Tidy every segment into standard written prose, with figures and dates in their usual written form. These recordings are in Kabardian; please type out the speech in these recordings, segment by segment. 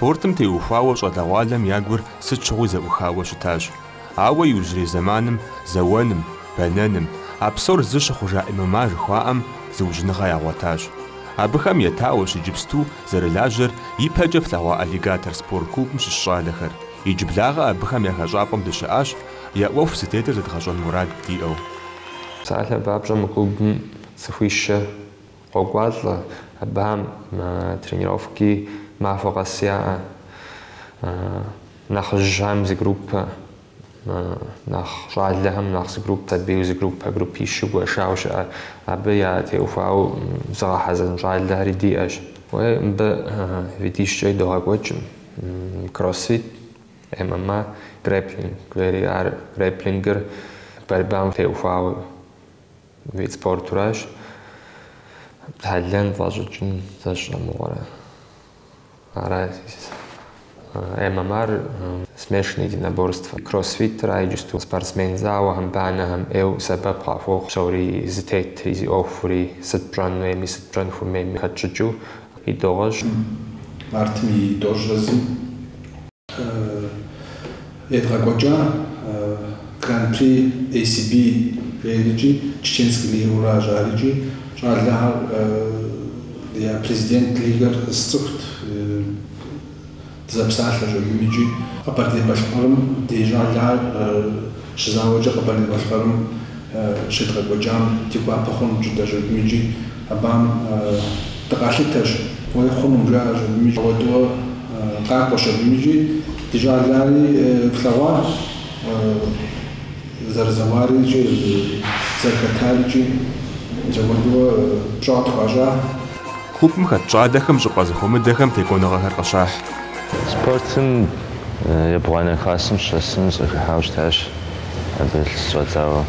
Спортым теухуауэ щӏалэгъуалэм я гур сыт щыгъуи зэӏухауэ щытащ. Ауэ иужьрей зэманым зэуэным, бэнэным, а псор зы щыхъужа ММА жыхуаӏэм зыужьыныгъэ ягъуэтащ. Абыхэм етауэщ иджыпсту зэрылажьэр ипэкӏэ флъэгъуа Аллигатор спорт клубым щыщ щӏалэхэр. Иджыблагъэ абыхэм я хэщӏапӏэм дыщыӏащ, я ӏуэху зытетыр зэдгъэщӏэн мурад диӏэу. Псалъэм папщӏэ, мы клубым цӏыхуищэ къокӏуалӏэ, абыхэм тренировки махуэ къэс яӏэ, нэхъыжьхэм зы группэ, нэхъ щӏалэхэм нэхъ зы группэ, сабийуэ зы группэ, группищу гуэшауэ щыӏэ. Абы ятеухуауэ зыгъэхьэзырын щӏалэхэри диӏэщ. Уей, мыбы видищкӏэ идогъэкӏуэкӏым, кроссфит, ММА, грэпплинг жери, ар грэпплингыр борьбам теухуауэ вид спортуращ. Птхьэлэн фӏэщӏыкӏын зэщӏэ мыгъуэрэ. Ара ММА-р смешанное единоборство. Кроссфитыр ар иджысту спортсмен зауэхэм, банэхэм ӏейуэ сэбэп къахуохъу. Псори зытетри, зи ӏуэхури, сыт пщӏэн хуейми, сыт пщӏэн хуэмейми хэтщӏыкӏыу идогъэщӏ. Мартым и тӏощӏрэ зым едгъэкӏуэкӏа Гран-при ACB жери икӏи Чеченскэ лигэуращ ар икӏи щӏалэхэр я президент лигэр сцӏыхут, дызэпсалъэщ абым икӏи Къэбэрдей-Балъкъэрым ди щӏалэхэр щызауэкӏэ Къэбэрдей-Балъкъэрым щедгъэкӏуэкӏам ди гуапэ хъуну жытӏэщ абым икӏи абыхэм дыкъалъытэщ, уей хъуну жаӏэщ абым икӏи ауэдуэ къакӏуэщ абым икӏи ди щӏалэри флъэгъуа зэрызэуари икӏи зэрыхэтар икӏи зэуэдуэ пщӏэ къытхуащӏа. Клубым хэт щӏалэхэм щӏыпӏэ зэхуэмыдэхэм текӏуэныгъэхэр къыщахь. Спортым ебгъуанэ классым сыщӏэсым сыкъыхыхьауэ щытащ, абы щӏэдзауэ.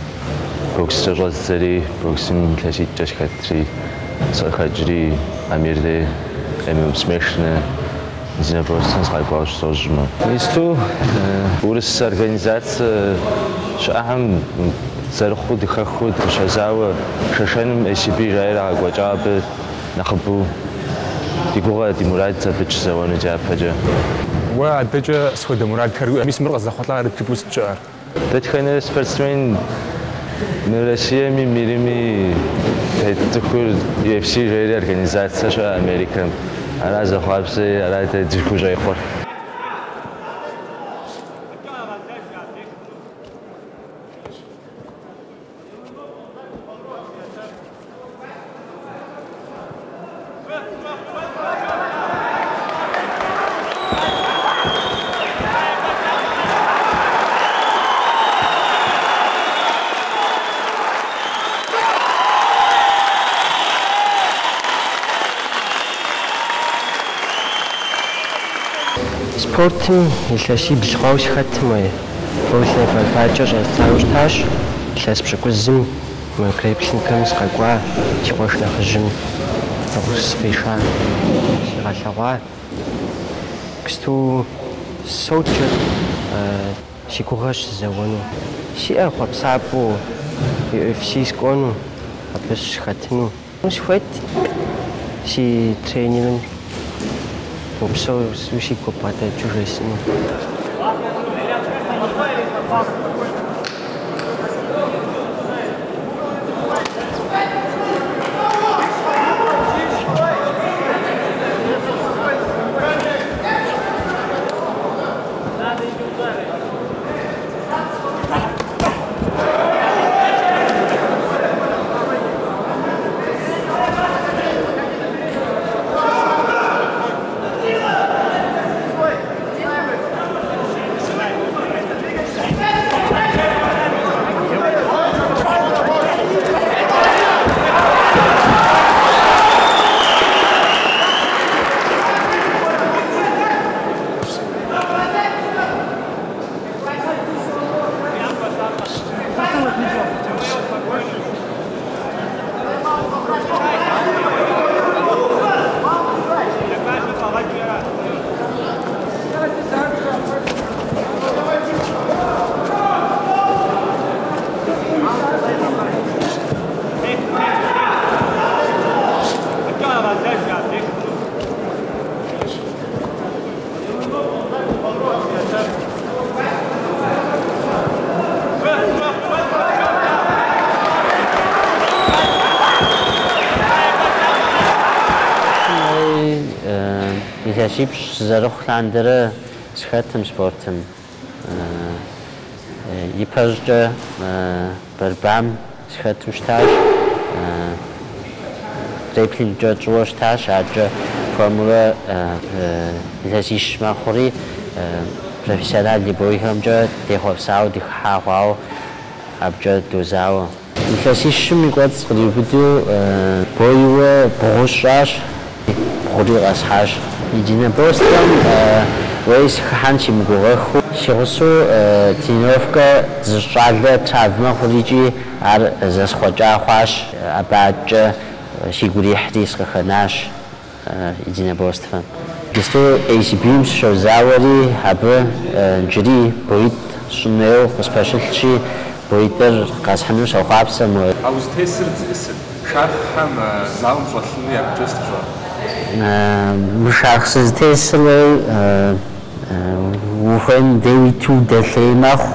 Бокскӏэ щӏэздзэри, боксым илъэситӏкӏэ сыхэтри, сыкъыхэкӏри, Амир дей смешанное единоборствэм сыкъэкӏуауэ щызощӏмэ. Иджысту урыс организацэ щыӏэхэм зэрыхъуу дыхэхуэу дыщозауэ, Шэшэным ACB жаӏэри ирагъэкӏуэкӏа абы нэхъыбэу ди гугъэ, ди мурад абы дыщызэуэну дяпэкӏэ. Уэ адэкӏэ сыт хуэдэ мурадхэр уиӏэ? Мис мыр къызэхъулӏа арыт жыпӏэу сыт щыӏэр? Дэтхэнэ спортсмен мы Россиеми мирми тет цӏыхур UFC жери организацэ щыӏэ Америкэм. Ара зэхъуапсэри, ара дэ дызыхущӏекъур. Спортым илъэсибл хъуауэ сыхэтым уей. Вольная борьбакӏэ щӏэздзауэ щытащ. Илъэс пщыкӏузым Мы грэпплингым сыкъэкӏуа, си къуэш нэхъыжьым сыкъиша, сигъэлъэгъуа. Иджыпсту соджэр, си гугъэщ сызэуэну. Сиӏэ хъуэпсапӏэу UFC сыкӏуэну, абы сыхэтыну. Сыхуейт си тренерым упсэу си гу къыбгъэдэкӏыу жесӏэну. Илъэсипщӏ сызэрыхъу лъандэрэ сыхэтым спортым. Ипэщӏкӏэ борьбам сыхэту щытащ. Грэпплингкӏэ тщӏыуэ щытащ, адэкӏэ хуэмурэ илъэсищ мэхъури профессиональный бойхэмкӏэ дехъуэпсауэ дыхыхьа хъуауэ абыкӏэ дозауэ. Илъэсищым и кӏуэцӏ къриубыдэу бойуэ бгъу сщӏащ, бгъури къэсхьащ. Единоборствэм уей сыхыхьэн симыгугъэххэу си гъусэу тренировкэ зыщӏ щӏалэ травмэ хъури икӏи ар зэсхъуэкӏа хъуащ. Абы адэкӏэ сигу ирихьри сыкъыхэнащ единоборствэм. Иджысту ACB-м сыщозауэри, абы иджыри боитӏ сщӏын хуейуэ къыспэщылъщи, боитӏыр къэсхьыну сохъуапсэ. А узытесыр зиӏысыр, шархъхэм зауэм щӏэлъыну абыкӏэ сыт пщӏэр? Мы шархъ сызытесыр уей ухуейм дей уиту удэлъей мэхъу,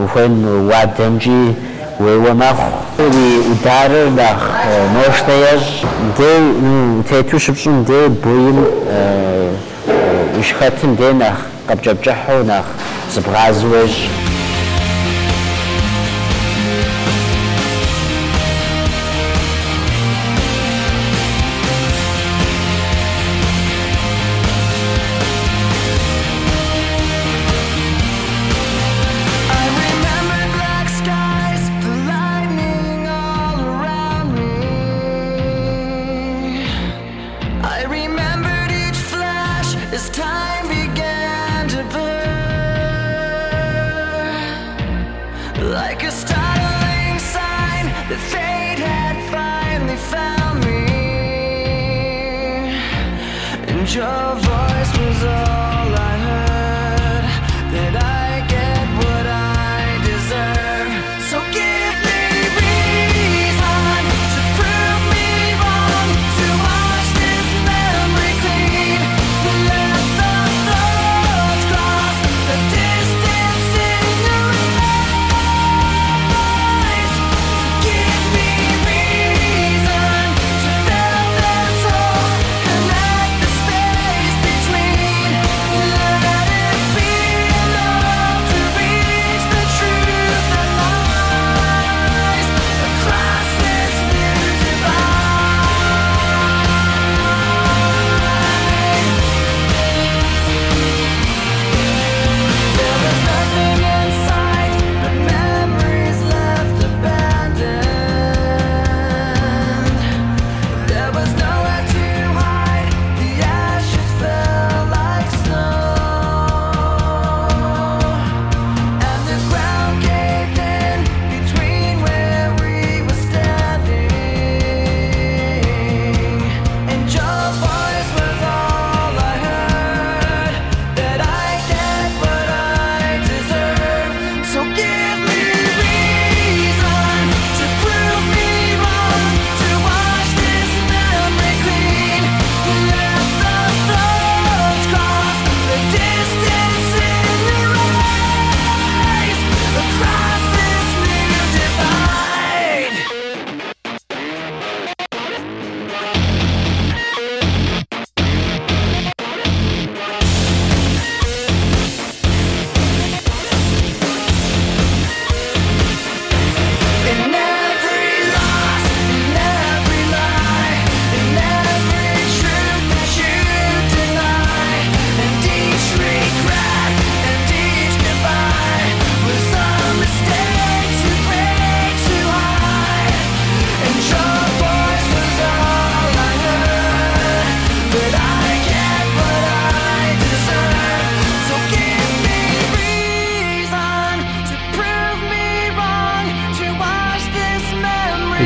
ухуейм уадэмкӏи уеуэ мэхъу. Уи ударыр нэхъ мощнэ ещӏ. Мыдей утету щыпщӏым дей боим ущыхэтым дей нэхъ къэпкӏэпкӏыхьу, нэхъ зыбгъазэу уещӏ.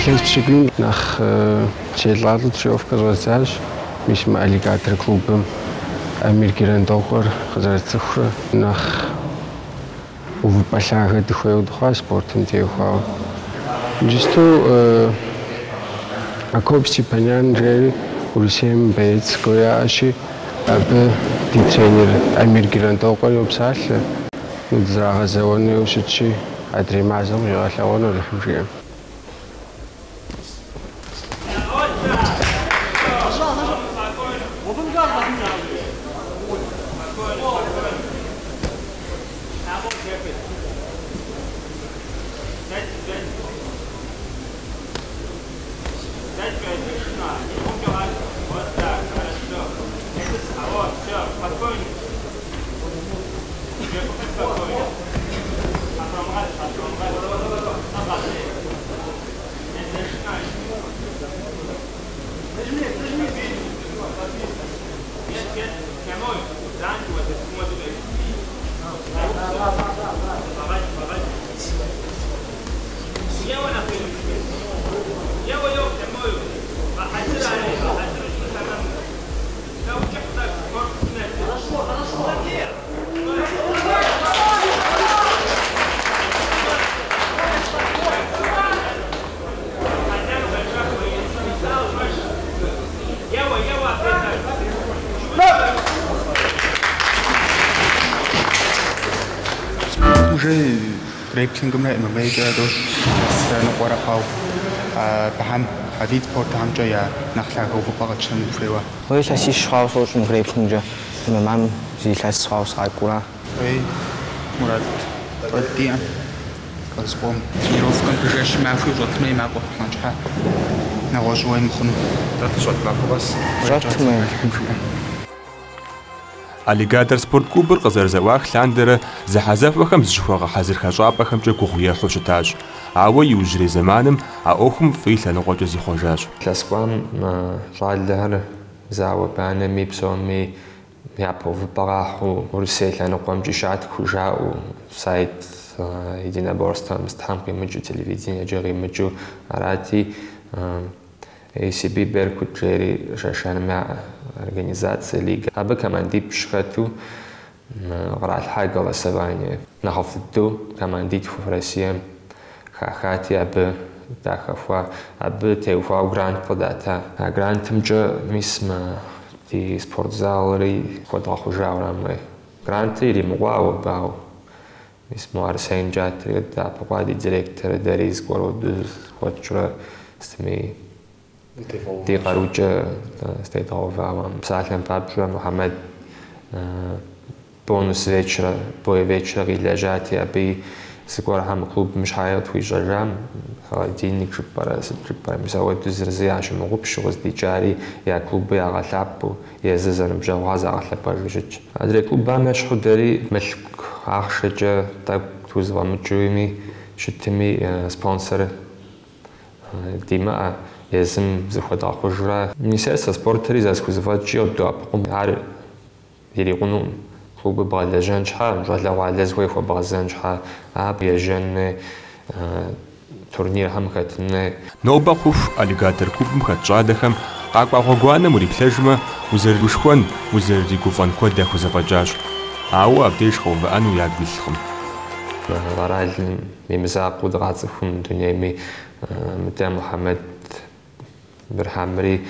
Илъэс пщыкӏуийм нэхъ селӏалӏэу тренировкэ щӏэздзащ, мис мы Аллигатор клубым Амир Герандокъуэр къызэрытцӏыхурэ нэхъ увыпӏэ лъагэ дыхуейуэ дыхъуащ спортым теухуауэ. Иджысту Акоп Степанян жери Урысейм боец гуэр яӏэщи, абы ди тренер Амир Герандокъуэр йопсалъэ, дызэрагъэзэуэну щытщи, адрей мазэм къигъэлъэгъуэну Алыхьым жиӏэм. Уже грэпплингымрэ ММА-кӏэ дощ илъэсрэ ныкъуэрэ хъуауэ. Абыхэм а вид спортхэмкӏэ я нэхъ лъагэ увыпӏэ къэтщтэну дыхуейуэ. Уэ илъэсищ хъуауэ сощӏым грэпплингкӏэ, ММА-м зы илъэс хъуауэ сыкъакӏуэура. Уей, мурад куэд диӏэм, къызыкъуом. Тренировкэм жэщи махуи ущӏэтмэ и мафӏэ хъулӏэн щхьэ, нэгъуэщӏ уей мыхъуну. Тӏэ фыщӏэт махуэ къэс? Щӏэтмэ. Аллигатор спорт клубыр къызэрызэӏуах лъандэрэ зэхьэзэхуэхэм зыщыхуагъэхьэзыр хэщӏапӏэхэмкӏэ гугъу ехьу щытащ. Ауэ иужьрей зэманым а ӏуэхум фӏы и лъэныкъуэкӏэ зихъуэжащ. Илъэс кӏуам щӏалэхэр зауэ банэми псоми япэ увыпӏэ къахьу Урысей лъэныкъуэмкӏи щатхыу жаӏэу, сайт единоборствэм сытхэм къимыкӏыу, телевидениекӏэ къимыкӏыу арати, ACB Беркут жери Шэшэным яӏэ организацие, лигэ. Абы командипщӏ хэту къралъхьа голосование. Нэхъыфӏ дыдэу командитху Россием хахати, абы дахэхуа. Абы теухуауэ грант къыдата. А грантымкӏэ мис мы ди спортзалри хуэдгъэхъужауэ мы. Грантыр иримыкъуауэ абы, ауэ мис мо Арсен джатри къыддэӏэпыкъуа ди директор дэри зыгуэру хуэтщӏурэ сытми ди къарукӏэ зытедгъэувауэ. Псалъэм папщӏэ, Мухьэмэд бонус вечера, бой вечера къилэжьати, абы зыгуэрхэм клубым щхьэи къытхуищӏэжам, холодильник жыпӏэрэ, сыт жыпӏэрэ, мис ауэдэу зырызы ящымыгъупщу къыздикӏари я клубыр ягъэлъапӏэу, езы зэныбжьэгъухэр загъэлъэпӏэжу щытщ. Адрей клубхэм ещхьу дэри мылъку ахъшэкӏэ тӏэкӏу тхузэфӏэмыкӏыуми щытми спонсор димыӏэ, езым зыхуэдгъэхъужурэ. Министерствэ спортри зэрысхузэфӏэкӏкӏи къыддоӏэпыкъум, ар ирикъунукъым. Клубыр бгъэлэжьэн щхьэ, щӏалэгъуалэ зыхуей хуэбгъэзэн щхьэ, абы ежьэн, турнирхэм хэтын. Нобэ хъуху Аллигатор клубым хэт щӏалэхэм къакӏуа гъуэгуанэм уриплъэжмэ, узэрыгушхуэн, узэрыригуфӏэн куэд яхузэфӏэкӏащ. Ауэ абдеж къэувыӏэну ягу илъкъым. Къэралым и мызакъуэу дыкъацӏыхум дунейми мыдэ Мухьэмэд Бырхьэмри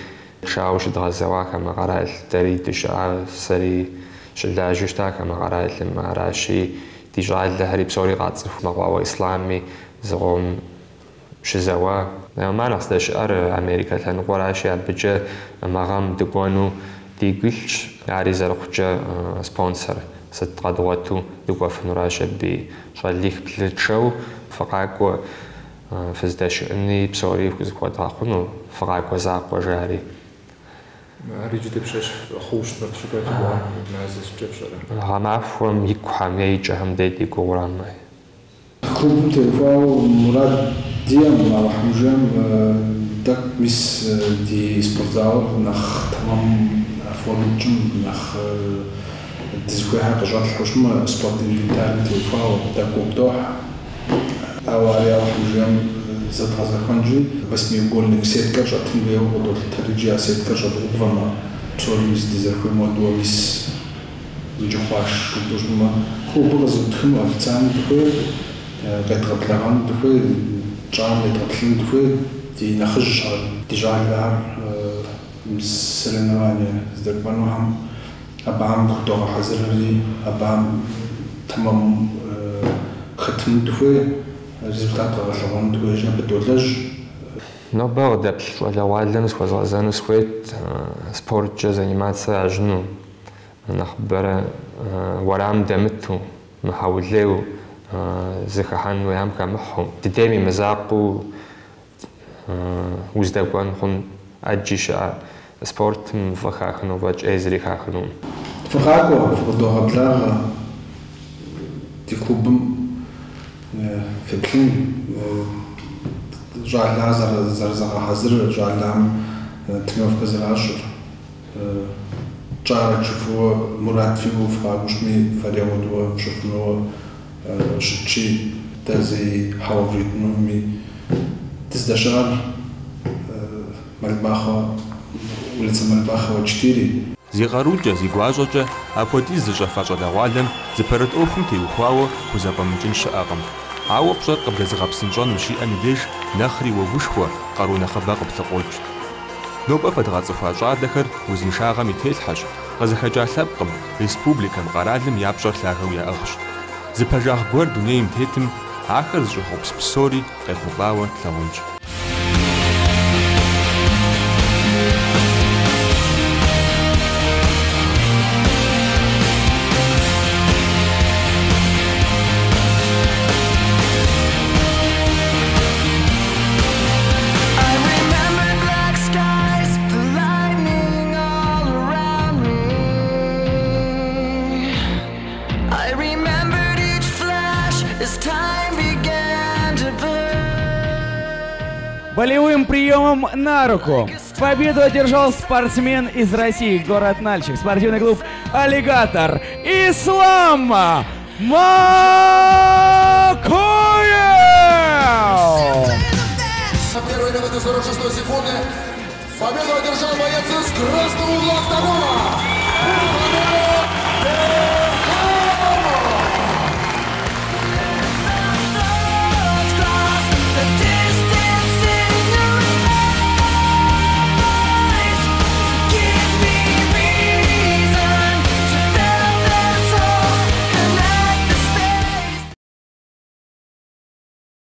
шауэ щыдгъэзэуа хамэ къэрал дэри дыщыӏа, сэри щылажьэу щыта хамэ къэралым. Аращи, ди щӏалэхэри псори къацӏыху, Мэкъуауэ Ислами зыкъом щызэуа. ММА нэхъ здэщыӏэр Америкэ лъэныкъуэращи, абыкӏэ мы гъэм дыкӏуэну дигу илъщ. Ари зэрыхъукӏэ спонсор сыт къэдгъуэту дыкӏуэфынуращ абы. Щӏалих-блы тшэу фыкъакӏуэ, фыздэщыӏэни псори зыхуэдгъэхъуну, фыкъакӏуэ закъуэ жари. Ар иджы дапщэщ хъууэ щытмэ фыщыкӏуэр фи гугъэр мазэ сыткӏэ фщӏэрэ? Гъэмахуэм икухэм е икӏэхэм дей ди гугъурам. Клубым теухуауэ мурад диӏэм, Алыхьым жиӏэм, тӏэкӏу мис ди спортзалыр нэхъ тэмэм оформить нэхъ дызыхуейхэр къыщӏэтлъхьэу щытмэ, спорт инвентарым теухуауэ тӏэкӏу къыдохь. Ауэ ари Алыхьым жиӏэм зэдгъэзэхуэнщи, восьмиугольник сеткэр щӏэтын хуейуэ къыдолъытэр иджы а сеткэр щӏэдгъэувэмэ, псори мис дызэрыхуейм хуэдэу мис иджы хъуаш жытӏэу щытмэ, клубыр къызэӏутхыну официально дыхуей, къедгъэблэгъэну дыхуей, тщӏам едгъэплъыну дыхуей, ди нэхъыжьхэр, ди щӏалэхэр соревнование здэкӏуэнухэм абыхэм худогъэхьэзырри, абыхэм тэмэм хэтыну дыхуей, результат къэгъэлъэгъуэну дыхуейщи, абы долэжь. Нобэ къыдэплъ щӏалэгъуалэм зыхуэзгъэзэну сыхуейт спорткӏэ заниматься ящӏыну, нэхъыбэрэ уэрам дэмыту, мыхьэулейуэ, зыхыхьэн хуеям хэмыхьэу. Дыдейм и мызакъуэу уздэкӏуэн хъун ӏэджи щыӏэ спортым фӏы хахыну фӏэкӏ ӏей зыри хахынукъым. Фыкъакӏуэ, фыкъыдогъэблагъэ ди клубым феплъын, щӏалэхэр зэрызагъэхьэзырыр, щӏалэхэм тренировкэ зэращӏыр. Тщӏарэт жыфӏэуэ мурад фиӏэу фыкъакӏуэу щытми, фэри ауэдэуэ фщӏыфынуэ щытщи, дэ зэи хьэуэ вжетӏынукъыми. Дыздэщыӏэр Мэлбахъуэ, улица Мальбахова, 4. Зи къарукӏэ, зи гуащӏэкӏэ апхуэдиз зыщӏэфа щӏалэгъуалэм зыпэрыт ӏуэхум теухуауэ хузэфӏэмыкӏын щыӏэкъым. Ауэ пщӏэр къыбдэзыгъэпсынщӏэн ущиӏэм и деж нэхъри уогушхуэ, къару нэхъыбэ къыплъыкъуокӏ. Нобэ фэдгъэцӏыхуа щӏалэхэр узыншагъэм и телъхьэщ, къызыхэкӏа лъэпкъым, республикэм, къэралым я пщӏэр лъагэу яӏыгъщ. Зы пэжагъ гуэр дунейм тетым, ахэр зыщӏэхъуэпс псори къехъулӏауэ тлъагъунщ. I remember black skies, the lightning all around me. I remembered each flash as time began to burn. Болевым приемом на руку. Победу одержал спортсмен из России, город Нальчик, спортивный клуб «Аллигатор» Ислам Макоев! На первой минуте 46 секунды победу одержал боец из красного угла октагона.